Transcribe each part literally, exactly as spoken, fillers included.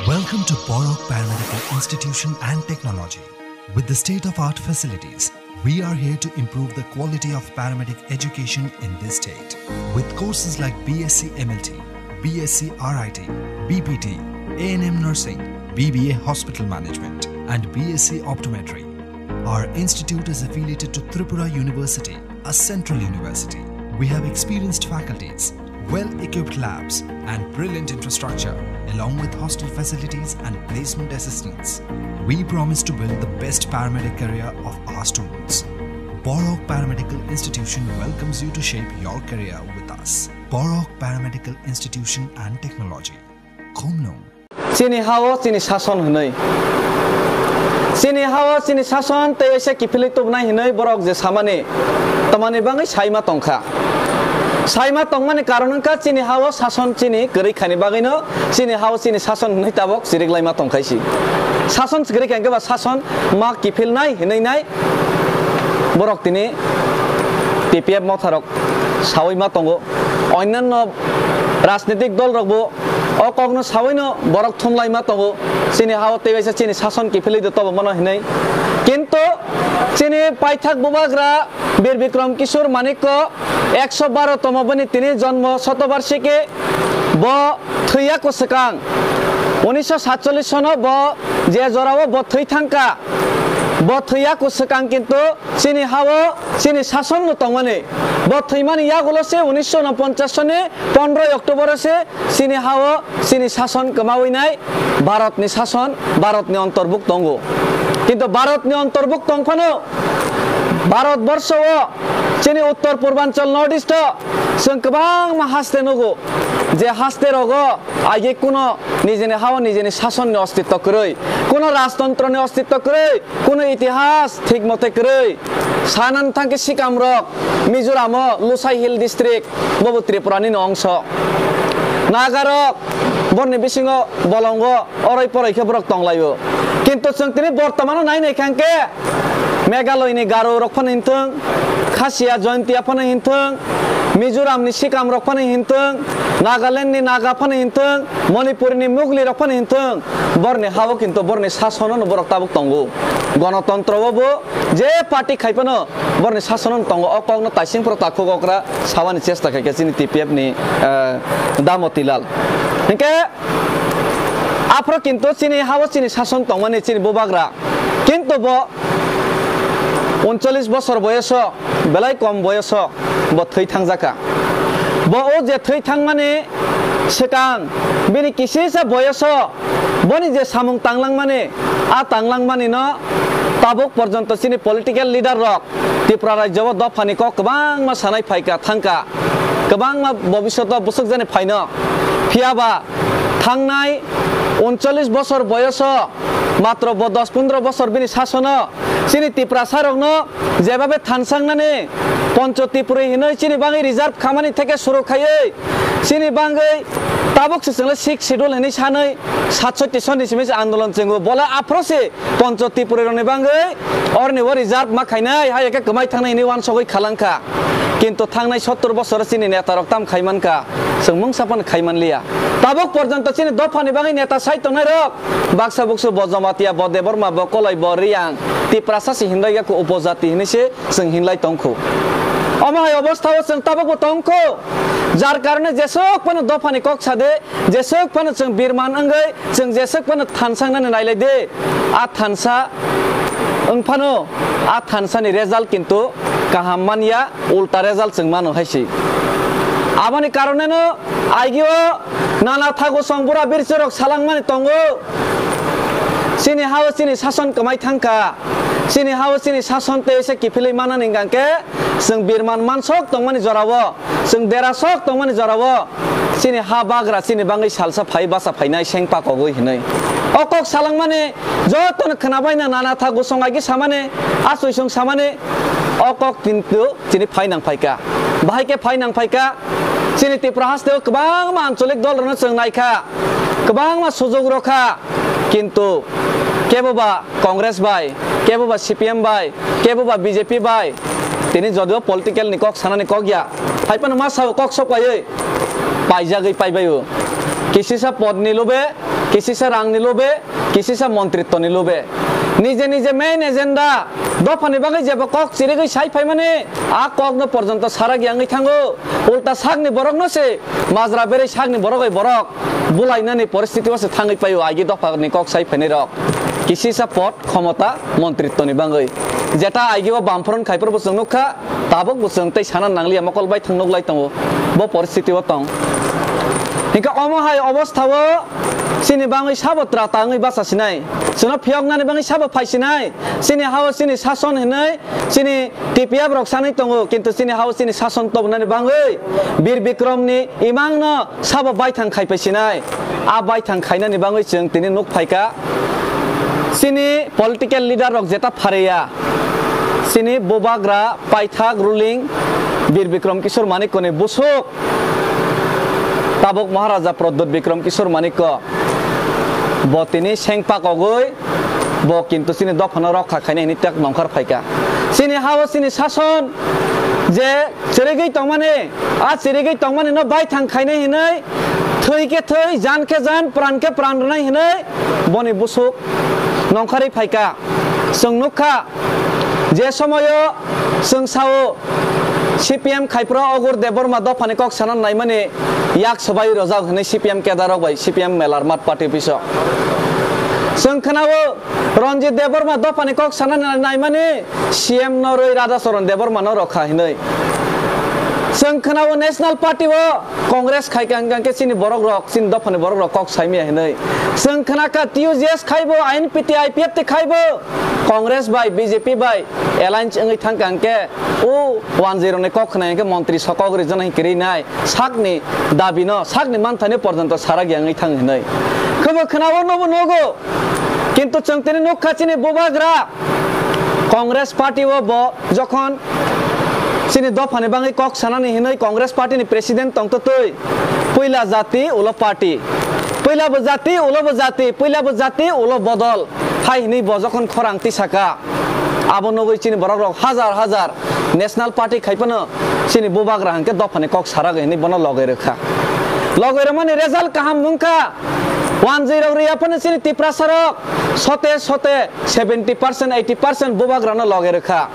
Welcome to Borok Paramedical Institution and Technology. With the state-of-art facilities, we are here to improve the quality of paramedic education in this state. With courses like B S c M L T, B S c R I T, B P T, A N M nursing, B B A hospital management, and B S c optometry, our institute is affiliated to Tripura University, a central university. We have experienced faculties, well-equipped labs, and brilliant infrastructure, along with hostel facilities and placement assistance. We promise to build the best paramedic career of our students. Borok Paramedical Institution welcomes you to shape your career with us. Borok Paramedical Institution and Technology. Khumlung. Chini hao chini sason hwnwi. Chini hao chini sason tei waisa kiphilwi tubunai hwnwi borok je samani, tamani bagwi saima tongkha. Saima tongmani karon wngkha chini hao sason chini kwrwi khani bagwino chini hao chini sason hwnwi tabok chiriklaima tongkhaisi. Sason kwrwi kha hwnkhe ba sason ma kiphilnai hwnwi nai borok tini T P F motharok sawi ma tongo. Onnanno rajnitik dolrokbo o kokno sawino borok thumlaima tongo, chini hao tei waisa chini sason kiphilwi de tobo mano hinwi. Kintu chini paithak bubagra Bir Bikram Kishore Manikko ekso baro tomo bini tini jonmo sotobarshiki, bo thwiya kwswkang unisho satchollish sono bo je jorao bo thwi thangkha, bo thwiya kwswkang kintu chini hao chini sason no tongmani. Bo thwimani yagulo se unisho unoponchas soni pondroi October se chini hao chini sason kwmawi nai, Bharat ni sason, Bharat ni ontorbuk tongo. Kintu Bharat ni ontorbuk tongphano Bharat borsho o chini uttor purbanchal North East o chwng kwbangma haste nugo, je haste rogo agi kuno nijini hao nijini sason ni ostitto kwrwi, kuno rajtontro ni ostitto kwrwi, kuno itihas thik mote kwrwi. Sanan thangkhe sikamrok Mizoram o Lushai Hill District bobo Tripura ni no ongso. Nagarok borni bisingo bolongo oroi poroi khe borok tonglaio. Kintu chwng tini bortomano nai nai khangkhe Meghalaya ni Garo rok phano hinthwng, Khasia Jaintia phano hinthwng, Mizoram ni Sikam rok phano hinthwng, Nagaland ni Naga phano hinthwng, Manipur ni Mugli rok phano hinthwng, borni hao kintu borni sasono no borok tabuk tongo. Gonotontro o bo je party khai phano borni sasono no tongo. O kokno taising phro takhuk okra sawani chesta khai khe chini T P F ni, eh, Damotilal. Hinkhe aphro kintu chini hao chini sason tongmani chini bubagra. Kintu bo uncholish bosor boyoso, belai kom boyoso bo thwi thangjakha. Bo o je thwi thangmani swkang bini kisisa boyoso boni je samung tanglangmani, a tanglangmani no tabuk porjonto chini political leader rok Tripura rajyo o dophani kok kwbangma sanai phaikha thangkha, kwbangma bobishoto bwswkjani phaino. Phiyaba thangnai uncholish bosor boyoso matro bo dos pondro bosor bini sasono chini Tiprasa rokno jebabe thansangnani Poncho Tripuri hinwi chini bagwi reserve khamani theke suru khaiwi chini bagwi tabuk se chwngno sixth schedule hinwi sanwi satsotti sonni simi se andolon chwngo. Bola aphro se Poncho Tripuri rokni bagwi orni o reserve ma khainai hai khe kwmai thangnai hinwi uansugwi khalangkha. Kintu thangnai sottor bosor chini neta rok tam khaimankha, chwng mungsa phano khaimanliya. Tabuk porjonto chini dophani bagwi neta sai tongnai rok baksa buksu bo Jamatia, bo Debbarma, bo Koloi, bo Riyang, Tiprasa se hinlai ya kho, upojati hinwi se chwng hinlai tongkho. Omo hai obostha o chwng tabukbo tongkho. Jar karone jeswk phano dophani kok sade, jeswk phano chwng birman wngwi, chwng jeswk phano thansa wngnani nailai de. A thansa wng phano a thansa ni result kintu kaham manya, ulta result chwng mano hai se. Aboni karone no aigio nana thago song bura birchorok salangmani tongo. Chini hao chini sason kwmai thangkha. Chini hao chini sason tei se kiphilwi manani hwnkha khe chwng birman mansok tongmani jorao, chwng derasok tongmani jorao chini ha bagra chini bagwi salsa phai bacha phainai seng pakogwi hinwi. O kok salangmani jotono khwnabaina nana tha gusong agi samani, asoi song samani o kok kintu chini phainang phaikha. Bahai khe phainang phaikha, chini Tripura hasteo kwbangma ancholik dolrokno chwng naikha, kwbangma sujok rokha, kintu kebo ba Congress bai, kebo ba C P M bai, kebo ba B J P bai, tini jodio political ni kok sanani kok ya, hai phano ma sao kok sok paiwi paijagwi paibaio. Kisisa pod ni lube kisisa rangni lobe, kisisa montritwni lobe. Nije nije main agenda, dophani bagwi jeba kok chirigwi sai phaimani, a kokno porjonto sarak yangwi thango. Ulta sakni borokno se majra berwi sakni borok bai borok bulainani poristiti o se thangwi paio, aigi dophani kok sai phainai rok. Kisisa pod khomota montritwni bagwi. Jeta aigi o bamphron khaiphuru bo chwng nukha, tabuk bo chwng tei sana nangliya mokol bai thang nuklai tongo. Bo poristiti o tong. Hinkhe omo hai obostha o chini bagwi sabo tra tangwi bacha sinai. Chwngno phiyoknani bagwi sabo phai sinai. Chini hao chini sason hinwi chini T P F rok sanwi tongo, kintu chini hao chini sason tobonani bagwi Bir Bikromni imangno sabo baithang khaipai sinai. A baithang khainani bagwi chwng tini nuk phaikha. Chini political leader rok jeta phareya, chini bubagra paithak ruling Bir Bikrom Kishore Manikkoni busuk tabuk Maharaja Pradyut Bikrom Kishore Manikko bo tini sengpak ogwi bo kintu chini dophano rokha khaina hini tek nongkhor phaikha. Chini hao chini sason je chirigwi tongmani, a chirigwi tongmani no baithang khaina hinwi thwi khe thwi, jan khe jan, pran khe pran rwnai hinwi boni busuk nongkhorwi phaikha. Chwng nukha je somoyo chwng sao C P M khaipro Ogur Debbarma dophani kok sana naimani yak swbai rojak hinwi C P M kedarok bai C P M melar mat party office o. Chwng khwnao Ranjit Debbarma dophani kok sana naimani C M no rwi Radhacharan Debbarma no rokha hinwi. Chwng khwnao National Party o Congress khai kha hwnkhe chini borok rok, chini dophani borok rok kok saimaya hinwi. Chwng khwnakha T U J S khaibo, I N P T, I P F T khaibo, Congress bai B J P bai alliance wngwi thangkha hwnkhe o wanjwi rokni kok khwnai hwnkhe montri sokok rijana hinkhe rinai sakni dabi no, sakni manthai no porjonto sarak yangwi thang hinwi. Khebo khwnao nobo nogo. Kintu chwng tini nukha chini bubagra Congress party o bo jokhon chini dophani bagwi kok sanani hinwi Congress party ni president tongtwtwi puila jati ulo party, puila bo jati ulo bo jati, puila bo jati ulo bodol hai hinwi bo jokhon khorang tisaka, abo nugwi chini borok rok hajar hajar National Party khai phano chini bubagra hwnkhe dophani kok sarak hinwi bono logoi rwkha. Logoi rwmani result kaham wngkha. Wanjwi rok rwya phano chini Tiprasa rok sote sote seventy percent, eighty percent bubagra no logoi rwkha.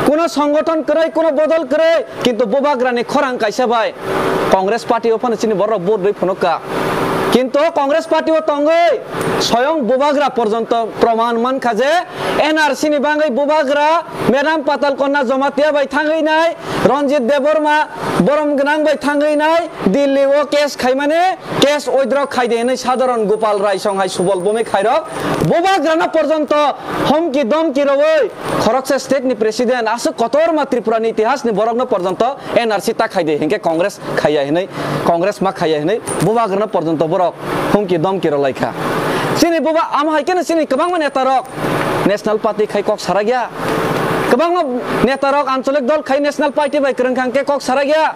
Kuno songothon kwrwi, kuno bodol kwrwi, kintu bubagra ni khorang kaisa bai Congress party o phano chini borok vote rwi phunukha. Kintu Congress party o tongwi soyong bubagra porjonto proman mankha je N R C ni bagwi bubagra Madam Patal Kanya Jamatia bai thangwi nai, Ranjit Debbarma borom gwnang bai thangwi nai, Delhi o case khaimani case withdraw khaidi hinwi sadharon Gopal Rai song hai Subal Bhowmik hai rok bubagrano porjonto homki domki rogwi khoroksa state ni president aswk kotorma Tripura ni itihas ni borok no porjonto N R C ta khaidi hinkhe Congress khaiya hinwi, Congress ma khaiya hinwi bubagrano porjonto borok homki domki rwlaikha. Chini buba amo hai kheno chini kwbangma neta rok National Party khai kok sarakya. Kwbangma neta rok ancholik dol khai National Party bai kwrwng kha hwnkhe kok sarakya.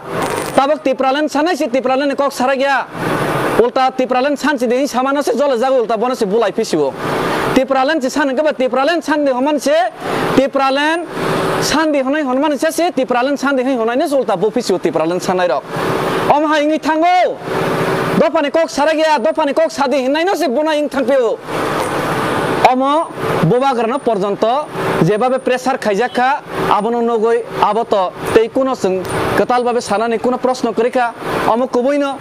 Tabuk Tipraland sanai se Tipraland ni kok sarakya. Ulta Tipraland sansi de samano se jole jago ulta bono se bulai phisio. Tipraland se san hwnkhe ba Tipraland sandi homan se Tipraland sandi honai honman se se Tipraland sandi hai honai ne ulta bo phisio Tipraland sanai rok. Om hai wngwi thango. Dophani kok sarakya, dophani kok sadi hinai no se bono wng thangpio. Omo bubagrano porjonto jebabe pressure khaijak kha, abono nugwi abo to tei kuno chwng kwtal babe sanani kuno proshno kwrwi kha, omo kubuino.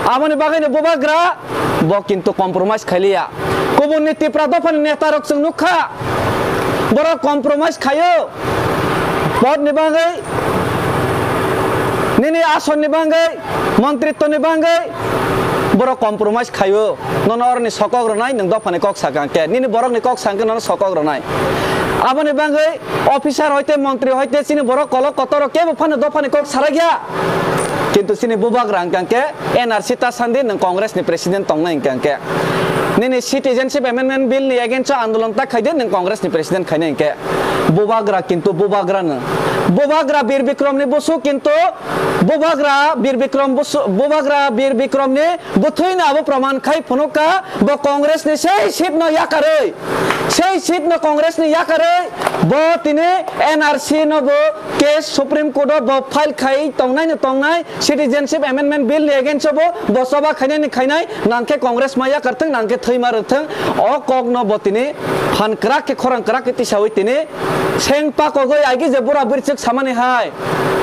Aboni bagwino bubagra bo kintu compromise khailiya. Kubunni Tipra dophani neta rok chwng nukha, borok compromise khaio. Podni bagwi, nini asonni bagwi, montritwni bagwi borok compromise khaio. Nono oroni sokok rwnai, nwng dophani kok sakha hwnkhe, nini borokni kok sakha hwnkhe nono sokok rwnai. Aboni bagwi officer hoite, montri hoite, chini borok kolok kotor rok kebo phano dophani kok sarakya. Kintu chini bubagra hwnkha hwnkhe N R C ta sandi nwng Congress ni president tongnai hwnkha hwnkhe. Nini Citizenship Amendment Bill ni against o andolon ta khaidi nwng Congress ni president khainai hwnkhe. Bubagra kintu bubagra no. Bubagra Bir Bikrom ni busu kintu bubagra Bir Bikrom busu, bubagra Bir Bikrom ni bwthwi no abo proman khai phunukha bo Congress ni sei seat no yakarwi. Sei seat no Congress ni yakarwi bo tini N R C no bo case Supreme Court o bo file khai tongnai no tongnai, Citizenship Amendment Bill ni against o bo, bo choba khainai ni khainai, nangkhe Congress ma yakarthwng, nangkhe thwi ma rwthwng, o kok no bo tini phan kwrak khe, khorang kwrak khe tisawi tini seng pakogwi aigi je bura bwrwichwk samani hai,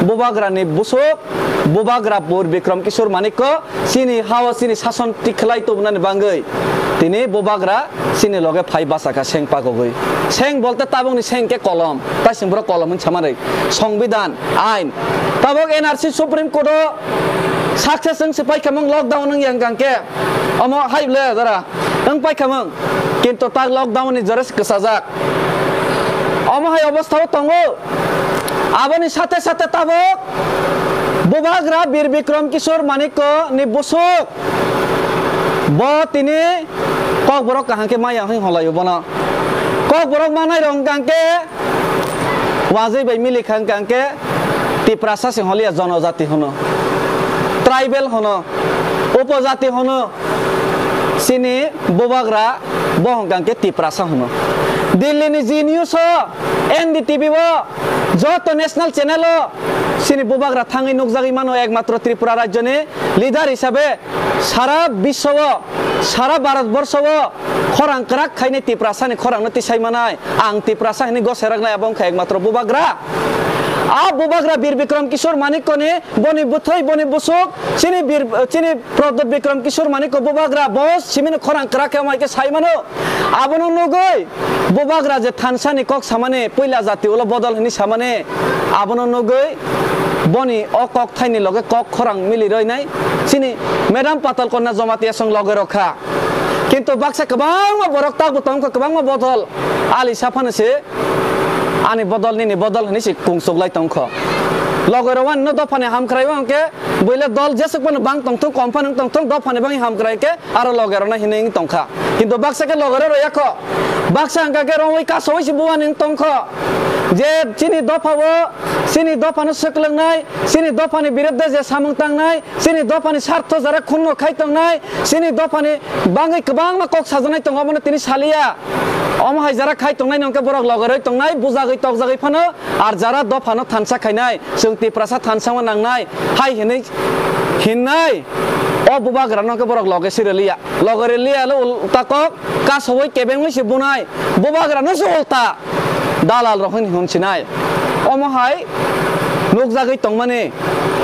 Bubagra ni busuk, Bubagra Bir Bikram Kishore Manikko chini ha o chini sason tikhlai tubunani bangwi tini Bubagra chini loge phai bachakha seng pakogwi. Seng bolte tabukni seng khe kolom, tai chwng borok kolom hwn samanwi. Songbidan, ain. Tabuk N R C Supreme Court o success wng se paikhamung, lockdown wng yang kang khe. Omo hai le jora wng paikhamung. Kintu tak lockdown ni jora se kwchajak. Omo hai obostha o tongo. Aboni sate sate tabuk Bubagra Bir Bikram Kishore Manikko ni busuk. Bo tini Kokborok kaham khe maya hwnwi holaio bono. Kokborok manai rok hwnkha hwnkhe wajwi bai milikha hwnkha hwnkhe Tiprasa se holiya, jonojati hwno, tribal hwno, upojati hwno, chini Bubagra bo hwnkha hwnkhe Tiprasa hwno. Delhi ni Zee News o, N D T V o, joto national channel o chini Bubagra thangwi nukjagwi mano, ekmatro Tripura rajyoni leader hisabe sara biswo o, sara Bharat borsho o khorang kwrak khainai Tiprasani khorangno tisai manai. Ang Tiprasa hinwi goseraknai abo wngkha ekmatro Bubagra. A Bubagra Bir Bikram Kishore Manikko ni boni bwthwi, boni busuk, chini Bir, chini Pradyot Bikram Kishore Manikko Bubagra bo simino khorang kwrak khe omo hai khe sai mano. Abono nugwi Bubagra je thansa ni kok samani, puila jati ulo bodol hinwi samani, abono nugwi boni o kok thaini loge kok khorang mili roinai chini Madam Patal Kanya Jamatia song loge rokha. Kintu baksa kwbangma borok takbo tongkha, kwbangma bodol ali saphano se ani bodol nini bodol hinwi se kungsuklai tongkha. Loge rok wani no dophani hamkrai o hwnkhe buile dol jesuk phano bang tongthung, kom phano tongthung, dophani bangwi hamkrai khe aro loge rokno hinwi wng tongkha. Kintu baksa khe loge rok royakho. Baksa hwnkha khe romwi kasowi se buani wng tongkho. Je chini dopha o, chini dophano swklangnai, chini dophani biruddhe je samung tangnai, chini dophani sartho jara khunno khai tongnai, chini dophani bangwi kwbangma kok sajaknai tongo, omono tini saliya. Omo hai jara khai tongnai nongkhe borok logerwi tongnai, bujagwi tokjagwi phano, ar jara dophano thansa khainai, chwng Tiprasa thansa wngna nangnai, hai hinwi hinnai, o Bubagrano khe borok loge siriliya. Loge riliya le ulta kok, kasowi kebengwi se bunai, Bubagrano se ulta dalal rok hwnwi hwnsinai. Omo hai nukjagwi tongmani,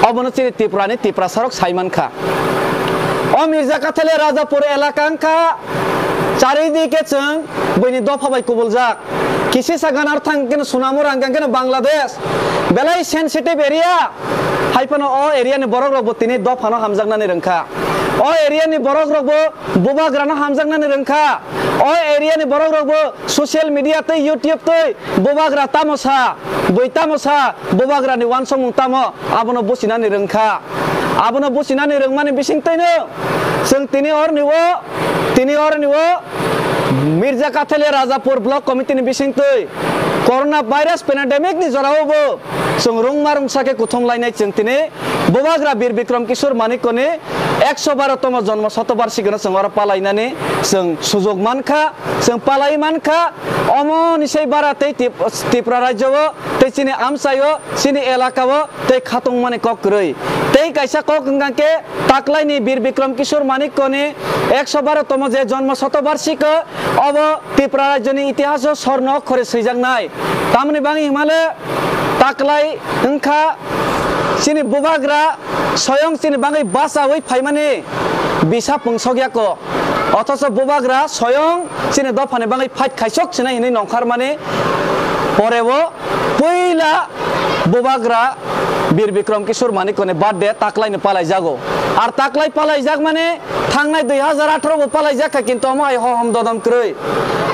obono chini Tripurani Tiprasarok sai mankha. O Mirja Kathele Rajapur elaka wngkha, charidike chwng buini dopha bai kubuljak. Kisisa ganar thang keno Sonamura hwnkha keno Bangladesh. Belai sensitive area. Hai phano o area ni borok rok bo tini dophano hamjaknani rwngkha. O area ni borok rok bo Bubagrano hamjaknani rwngkha. O area ni borok rok bo social media tei YouTube tei Bubagra tamo sa, bui tamo sa, Bubagrani wansokmung tamo, abono buchinani rwngkha. Abono buchinani rwngmani bisingtwino chwng tini orni o, tini orni o Mirja Kathele Rajapur Block Committee ni bisingtwi Corona virus pandemic ni jorao bo chwng rungma rungsa khe kuthum lainai chwng tini Bubagra Bir Bikram Kishore Manikko ni ekso baro tomo jonmo sotobarshikino chwng oro palainani chwng sujok mankha, chwng palai mankha. Omo ni sei bara tei Tip-, Tripura rajyo o tei chini amchai o, chini elaka o tei khatungmani kok kwrwi. Tei kaisa kok wngkha khe taklaini Bir Bikram Kishore Manikko ni ekso baro tomo je jonmo sotobarshiko, obo Tripura rajyoni itihaso sworno okhore swijaknai. Tamoni bangwi himale taklai wngkha chini Bubagra soyong chini bangwi bachawi phaimani bisa pungsok yako. Othocho Bubagra soyong chini dophani bangwi fight khaisok sinai hinwi nongkharmani poreo puila Bubagra Bir Bikram Kishore Manikkoni birthday taklaino palaijago. Ar taklai palaijakmani thangnai dui hajar atharo bo palaijak kha, kintu omo hai hohom dodom kwrwi.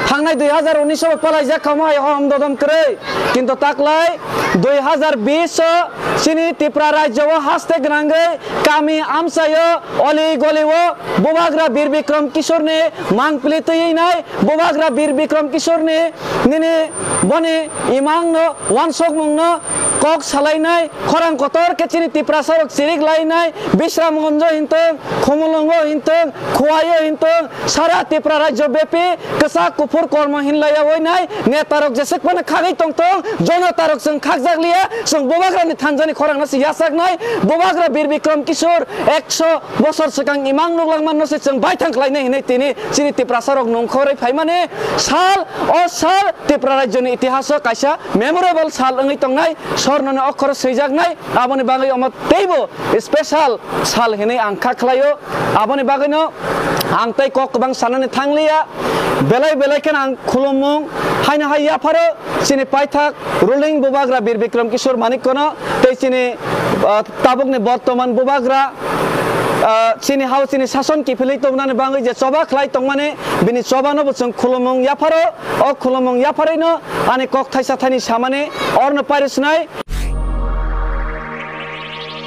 Thangnai dui hajar unis o bo palaijak kha, omo hai hohom dodom kwrwi. Kintu taklai dui hajar bis o chini Tripura rajyo o haste gwnangwi kami amchaio, oli golio Bubagra Bir Bikram Kishoreni mangpili twiwi nai, Bubagra Bir Bikram Kishoreni nini boni imangno, wansokmungno kok salainai, khorang kotor khe chini Tiprasarok chirik lainai, Bishramganjo hinthwng, Khumulwngo hinthwng, Khowai o hinthwng, sara Tripura rajyo bepi kwchak kuphur Kormo hinlaiya oinai netarok jesek phano khagwi tongtong, jonotarok chwng khakjakliya, chwng bubagrani thanjani khorangno se yachaknai. Bubagra Bir Bikram Kishore ekso bosor swkang imang nuglangmanno se chwng baithang khlainai hinwi tini chini Tiprasarok nongkhorwi phaimani sal, o sal Tipra rajyoni itihaso kaisa memorable sal wngwi tongnai, sornoni okhoro swijaknai, aboni bagwi omo teibo special sal hinwi ang kha khlaio. Aboni bagwino ang tei kok kwbang sanani thangliya, belai belai kheno ang khulumung haino hai yapharo chini paithak ruling bubagra Bir Bikram Kishore Manikkono tei chini, ah, tabukni bortoman bubagra, ah, chini hao chini sason kiphilwi tongmani bagwi je choba khlai tongmani bini chobano bo chwng khulumung yapharo. O khulumung yapharino ani kok thaisa thani samani orno pairusnai.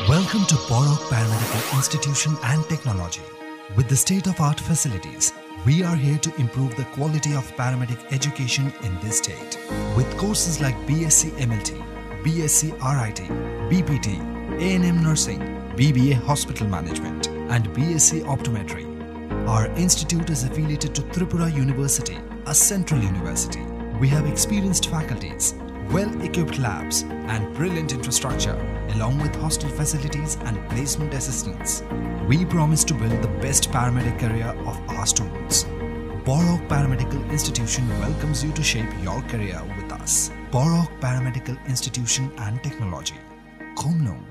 Welcome to Borok Paramedical Institution and Technology. With the state-of-art facilities, we are here to improve the quality of paramedic education in this state. With courses like B S c M L T, B S c R I T, B P T, A N M nursing, B B A hospital management, and B S c optometry. Our institute is affiliated to Tripura University, a central university. We have experienced faculties, well-equipped labs, and brilliant infrastructure, along with hostel facilities and placement assistance. We promise to build the best paramedic career of our students. Borok Paramedical Institution welcomes you to shape your career with us. Borok Paramedical Institution and Technology. Khumnung,